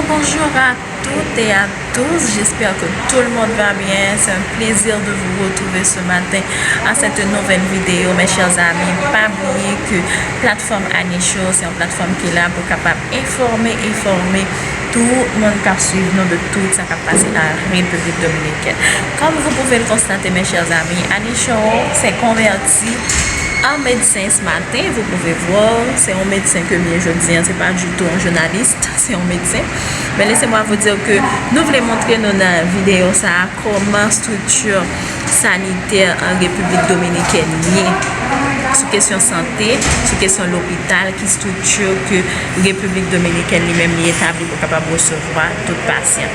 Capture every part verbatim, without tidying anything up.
Bonjour à toutes et à tous, j'espère que tout le monde va bien. C'est un plaisir de vous retrouver ce matin à cette nouvelle vidéo, mes chers amis. Pas oublier que plateforme Annie Show, c'est une plateforme qui est là pour capable informer, informer tout le monde qui suit nous de tout ça qui passe en République Dominicaine. Comme vous pouvez le constater, mes chers amis, Annie Show s'est converti en médecin ce matin. Vous pouvez voir, c'est un médecin que bien je dis, hein, c'est pas du tout un journaliste, c'est un médecin. Men lese mwen vou di ke nou vle montre nou nan videyo sa a kòman estrikti sanitè an Repiblik Dominikèn ye sou kesyon sante, sou kesyon lopital, ki estrikti ke Repiblik Dominikèn li menm li etabli pou kapab resevwa tout pasyan.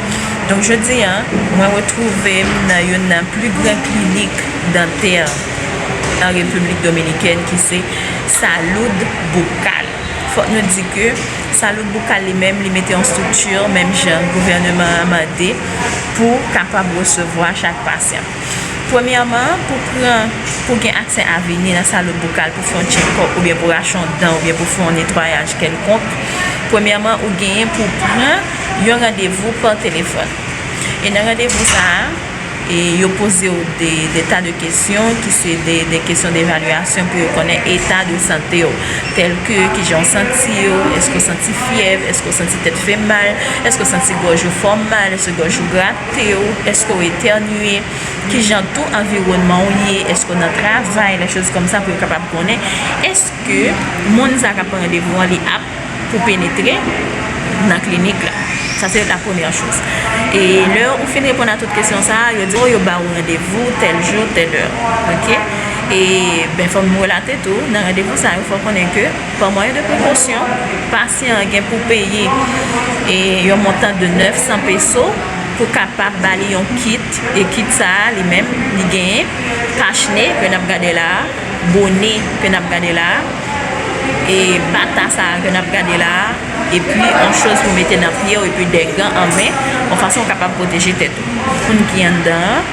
Donk, jodi a, mwen retwouve m nan youn nan pli gran klinik dantè an Repiblik Dominikèn, ki se Salud Bucal. Fòk nou di ke Salud Bucal li menm, li mete yon estrikti, menm jan gouvèneman an mande, pou kapab resevwa chak pasyan. Premyèman, pou pran, pou gen aksè a vini nan Salud Bucal pou fè yon tchekòp oubyen pou rache yon dan oubyen pou fè yon netwayaj kèlkonk, premyèman, ou genyen pou pran yon randevou pa telefòn. E nan randevou sa a, e yo poze w de, de ta de kesyon ki se de, de kesyon devalyasyon pou yo konnen eta de sante w, tèlke kijan w santi w, èske w santi fyèv, èske w santi tèt fè mal, èske w santi gòj ou fè w mal, èske gòj ou grate w, èske w etènye, kijan tou anviwònman w ye, èske w nan travay, lè choz kòmsa pou yo kapab konnen èske moun sa k ap pran randevou an li ap pou penetre nan klinik la. Sa se la premyè choz. E lè ou fin reponn a tout kesyon sa a, yo di w yo ba ou randevou tèl jou, tèl è. Oke? E, ben, fò m relate tou, nan randevou sa a, yo fè w konnen ke, pa mwayen de prekosyon, pasyan an gen pou peye e yon montan de nèf san peso pou kapab ba li yon kit. E kit sa a, li menm, li genyen kachne ke n ap gade la a, bone ke n ap gade la a, e bata sa a ke n ap gade la a, epi yon choz pou mete nan pye w, epi de gan an men, yon fason w kapab pwoteje tèt ou. Moun ki anndan an,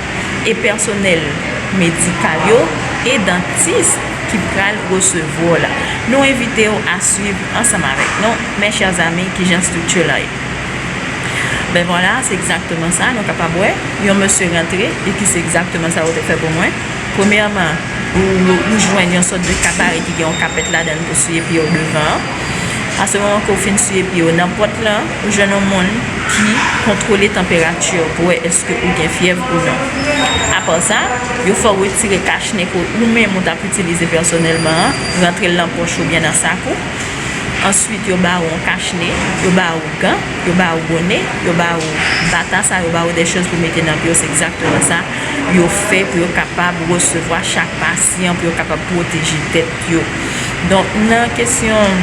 e pèsonèl medikal yo, e dantis ki pral resevwa w la. Nou envite w a swiv ansanm avèk nou, mes chers amis, kijan estrikti la ye. Ben vwala, se egzakteman sa, nou kapab wè, yon mesye rantre, e ki se egzakteman sa yo te fè pou mwen. Premyèman, ou, ou jwenn yon sòt de kabare ki gen yon kapèt ladan l pou siye pye w devan an. A se moman ke w fin siye pye w nan pòt lan, ou jwenn yon moun ki kontwole tanperati w pou wè èske ou gen fyèv ou non. Apa sa, yo fè w retire kachne ke ou menm ou t ap itilize pèsonèlman an, rantre l nan pòch oubyen nan sak ou. Answit, yo ba ou yon kachne, yo ba ou gan, yo ba ou bone, yo ba ou bata sa, yo ba ou de choz pou mete nan pye w, se egzakteman sa yo fè pou yo kapab resevwa chak pasyan, pou yo kapab pwoteje tèt yo. Donk, nan kesyon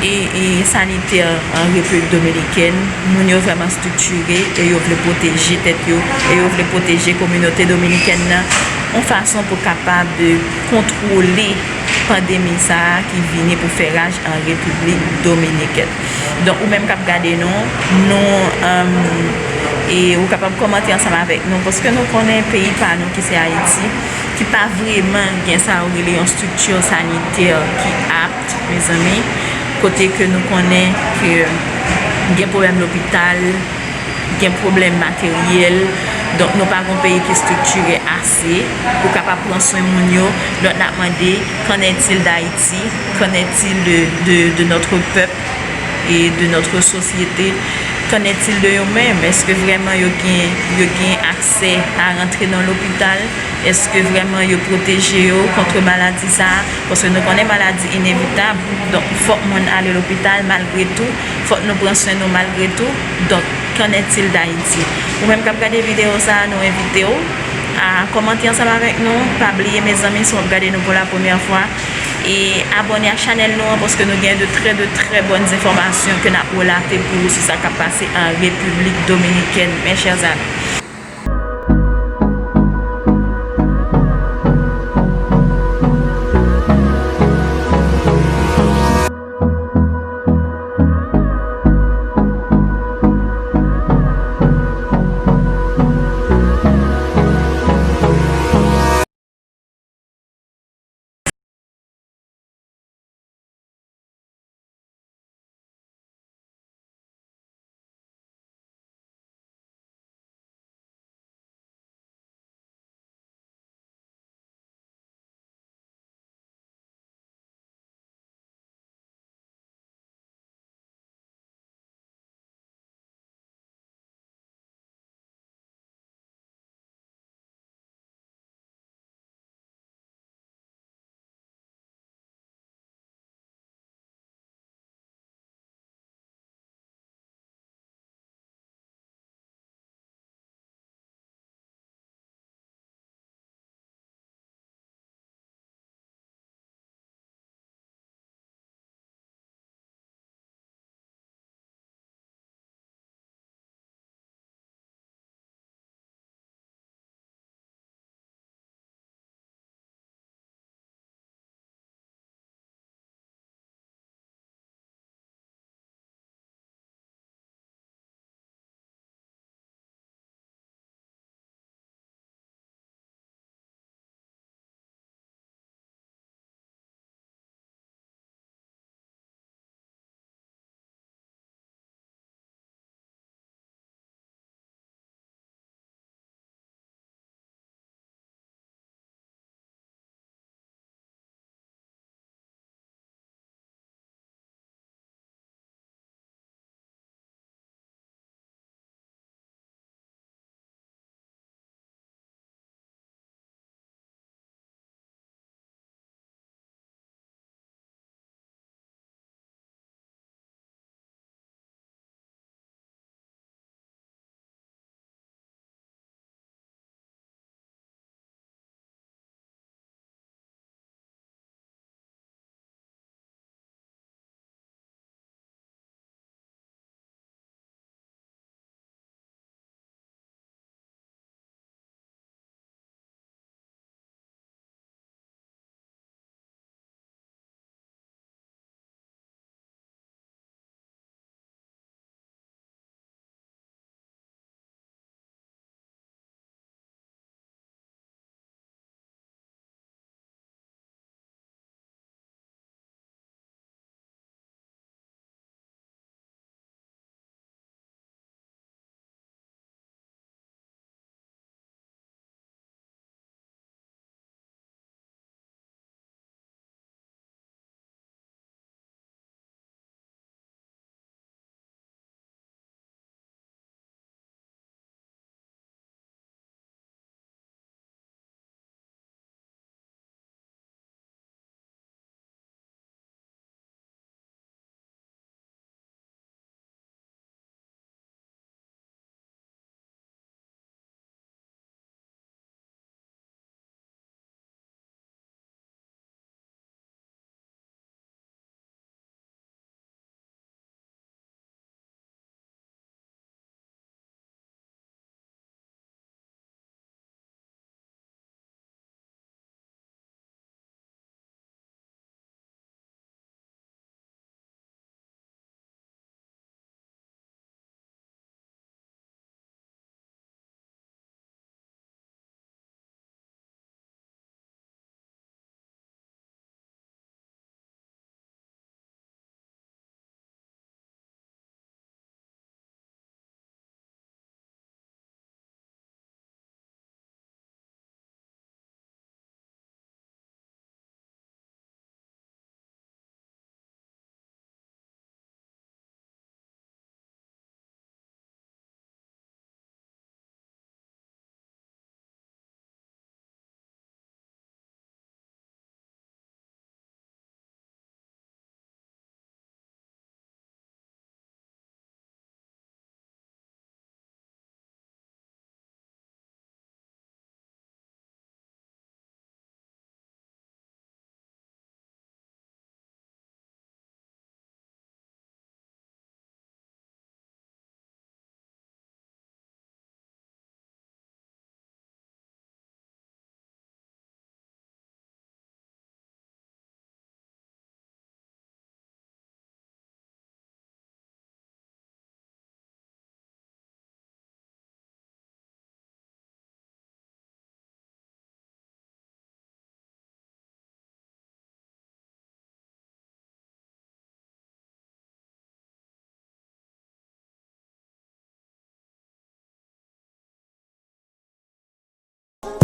e, e sanitè an Repiblik Dominikèn, moun yo vrèman estriktire e yo vle pwoteje tèt yo, e yo vle pwoteje kominote dominikèn nan, yon fason pou kapab kontwole pandemi sa a ki vini pou fè raj an Repiblik Dominikèn. Donk, ou menm k ap gade nou, nou, um, e ou kapab kòmante ansanm avèk nou, paske nou konnen peyi pa nou ki se Ayiti, ki pa vrèman gen sa yo rele yon estrikti sanitè ki apt, mezanmi, kote ke nou konnen ke gen pwoblèm lopital, gen pwoblèm materyèl. Donk, nou pa gen yon peyi ki estriktire ase pou kapab pran swen moun yo. Donk, n ap mande, qu'en est-il d'Haïti? Qu'en est-il de, de, de notre peuple et de notre société? Qu'en est-il de yo menm? Èske vrèman yo gen, yo gen aksè a rantre nan lopital? Èske vrèman yo pwoteje yo kont maladi sa a? Paske nou konnen maladi inevitab. Donk, fòk moun ale lopital malgre tou. Fòk nou pran swen nou malgre tou. Donk, qu'en est-il d'Haïti? Ou menm k ap gade videyo sa a, nou envite w a kòmante ansanm avèk nou. Pa bliye, mezanmi, si w ap gade nou pou la premyè fwa, e abòne ak chanèl nou an, paske nou gen de trè, de trè bòn enfòmasyon ke n ap relate pou ou sou sa k ap pase an Repiblik Dominikèn, mes chers amis.